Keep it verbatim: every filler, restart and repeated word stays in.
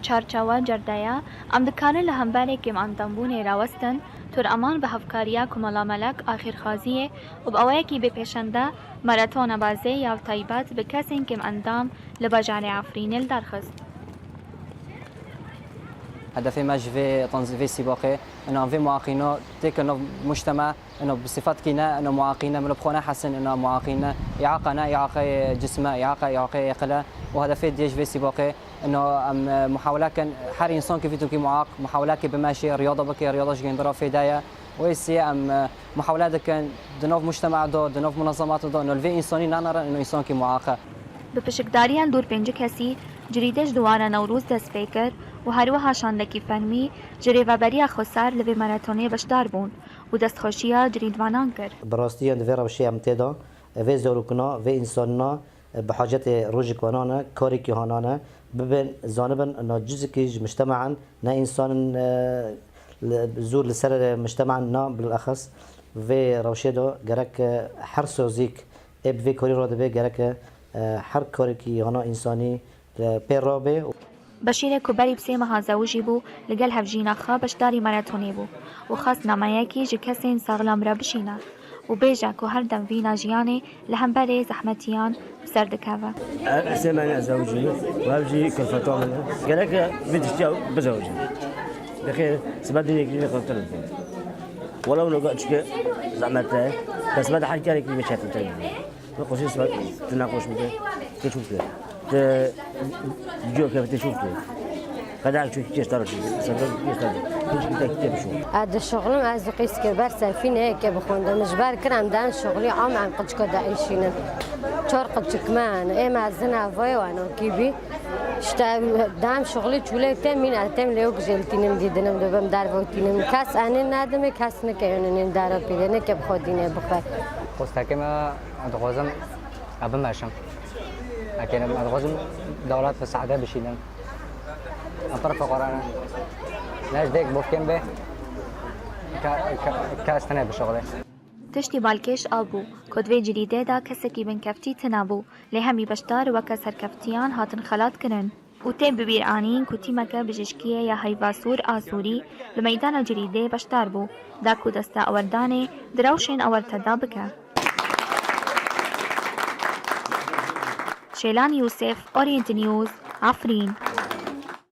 Çarçewa cerdeya, em dikarin li hemberî kêmendambûnê rawestin, Tur'eman bi hevkariya Komela Melek a xêrxwaziyê û bi awayekî bêpêşende maratona bazê ya taybet bi kesên kêmendam li bajarê Efrînê li dar xist. Hedefê me ji vê tanzî-, vê sîbaqê, ina vê muaqîna têke nav mujtema, ina bi sifetkî ne, ina muaqîne, milo bi xwe nehesin, ina muaqîne, îaqa ne, îaqeyê cisme, îaqa, îaqeyê êqile û hedefê diyê ji vê sîbaqê, ina em, e, muhawele kin, her însankî vî tokî muaq, muhawelekê bimeşê, riyada bike, riyada ji gêndira fêde ye. Wê sê em, e, muhawele dikin, di nav mujtema de, di nav munezemata de, ina li vê însanî nenerin, ina însankî muaq e. Bi pişikdariya li dûr pêncî kesî, Cirîdê ji dîwara Newroz dest pê kir û herwiha şandekî fermî ji Rêveberiya Xweser li vê maratonê beşdar bûn û destxweşiya cirîdvanan kir. Bi rastî yan di vê rewşê em tê de, vê zarokina, vê însanina bi hacetê rojek wana ne, karekî hana ne, bibin, zanibin, na cizikî ji mujtema in, ne însan in, e, li, zûr li ser mujtema in, na bilexes vê rewşê de gerek, e, her sazîk ê bi vê karî re dibe, gerek, e, her karekî hana însanî, e, pê rabe. Beşîrê ku berî bi sê meha zewijî bû, li gel hevjîna xwe beşdarî maratonê bû û xwest nameyekî ji kesên saxlam re bişîne û bêje ku her dem vîna jiyanê li hemberê zehmetiyan bi ser dikeve. Ev sê mehê ez zewicî me, û ev jî kulfeta min e. Gerek e vî tiştiya bizewicî. Bixêr, sibe dinekî vê xeltir dike. Welew noga çike zehmet e, bes me de her karekî vê çetintir dike. Wê qosî sibe tu nexweş bike, tê çûk tu. Te cû kevtê şûr tu. Qedar çûk tê ştar çûk. Sebeb tê ştar. Hiç bir tek tê bişû. Ez dişuxulim, ez qîz kir ber sefîneyeke bixwindim. Ji ber kiram den şuxulî am em qicika de eşînin. Çar qicik me hene. Ê mezin evayê wan okî bî. İşte dem şuxulî çûlê têm mîn ez têm lê û gijêl tînim dîdinim dibim dervo tînim. Kes enê nedimê, kes nike yonê nên dera pîlê, nike bi xwe dînê bixwe. Qostekê me dixwazim ez bimeşim. Eke ez dixwazim dewlet bi sade bişînim. Em pir fiqare ne. Ne ji dêk bofkên bê, ke, ke, kes tine bişuxulê. Tiştî balkêş a bû ku di vê cirîdê de kesekî binkeftî tine bû, lê hemî beşdar weke serkeftiyan hatin xelat kirin. Û tê bi bîr anîn ku tîmeke bijîşkiyê ya Heyva Sûr a Sûrî li meydana Cirîdê beşdar bû, da ku desta ewerdanê di rewşên ewerte de bike. Şêlan Yûsif, Orient News, Efrîn.